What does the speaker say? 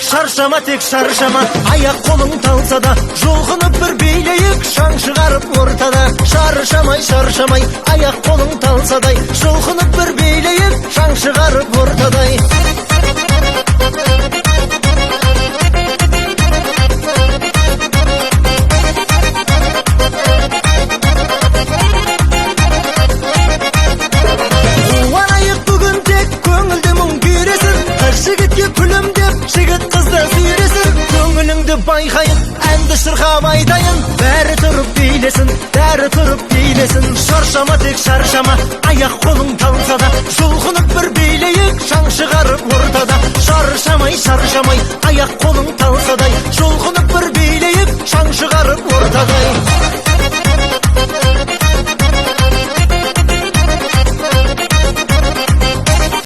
Шаршама, тек шаршама, аяқ қолың талса да, жұлқынып бір билейік, шаң шығарып ортада. Шаршамай, шаршамай, аяқ қолың талсадай, жұлқынып бір билейік, шаң шығарып ортадай. Қуанайық бүгін тек, көңілді мұң күйресін, қыз жігітке күлімдеп, жігіт қызды сүйресін. Көңіліңді байқайын, әнді шырқап айтайын, бәрі тұрып билесін, бәрі тұрып билесін. Шаршама, тек шаршама, аяқ қолың талса да, жұлқынып бір билейік, шаң шығарып ортада. Шаршамай, шаршамай, аяқ қолың талса